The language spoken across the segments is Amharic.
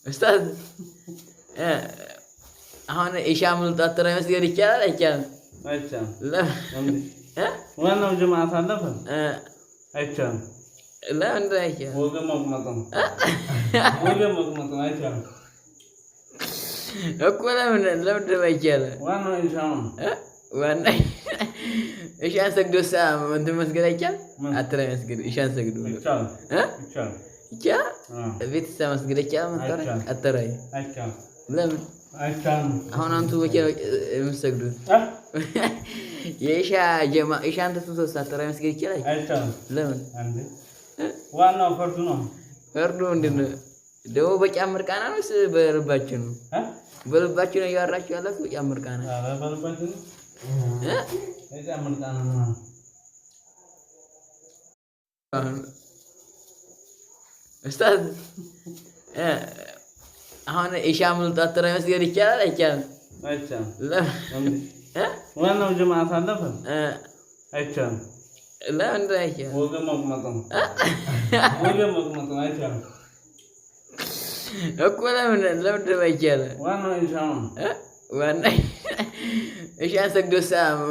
ኡስታዝ፣ አሁን ኢሻ ምልጣት ተራ መስገድ ይቻላል አይቻልም? አይቻልም። ዋናው ጀማዓ ሳለፈ አይቻልም። ለምን አይቻልም? ወገን መቁመጥ ነው። ወገን መቁመጥ ነው። አይቻልም እኮ። ለምንድን ነው አይቻልም? ዋናው ኢሻ ነው። ዋና ኢሻን ሰግዶ እንትን መስገድ አይቻልም? አትራ መስገድ ኢሻን ሰግዶ ይቻላል። ይቻላል። ይቻላል። ቤት መስገድ አይቻልም? አተራይ አይቻልም። ለምን አይቻልም? አሁን አንቱ መቼ ነው የምትሰግዱት? የኢሻ ጀማ ኢሻን ትቶ አተራይ መስገድ ይቻላል? አይቻልም። ለምን? ዋናው ፈርዱ ነው። ፈርዱ ምንድን ነው ደግሞ? በጫም እርቃና ነው ወይስ በልባችሁ ነው? በልባችሁ ነው እያወራችሁ ያላችሁ? በጫም እርቃና። ኧረ በልባችሁ ነው። የጫም እርቃና ነው። ኡስታዝ፣ አሁን ኢሻ ምልጣት ተራ መስገድ ይቻላል አይቻልም? አይቻልም። ዋናው ጀማዓ ሳለፈ አይቻልም። ለምን አይቻልም? ወገን መቁመጥ ነው። ወገን መቁመጥ ነው። አይቻልም እኮ። ለምንድን ነው አይቻልም? ዋናው ኢሻ ነው። ዋና ኢሻን ሰግዶ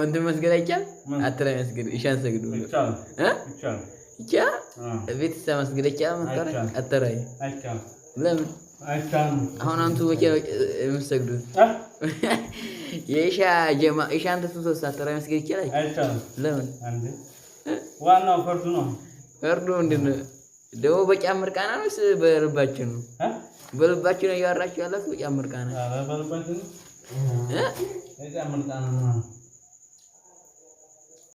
እንትን መስገድ አይቻልም? አትራ መስገድ ኢሻን ሰግዶ ይቻላል። ይቻላል። ይቻላል። ቤት መስገድ አይቻልም? አተራይ አይቻልም። ለምን አይቻልም? አሁን አንቱ መቼ ነው የምትሰግዱት? የኢሻ ጀማ ኢሻን ትቶ አተራይ መስገድ ይቻላል? አይቻልም። ለምን? ዋናው ፈርዱ ነው። ፈርዱ ምንድን ነው ደግሞ? በጫም እርቃና ነው ወይስ በልባችሁ ነው? በልባችሁ ነው እያወራችሁ ያላችሁ? በጫም እርቃና። ኧረ በልባችሁ ነው። የጫም እርቃና ነው።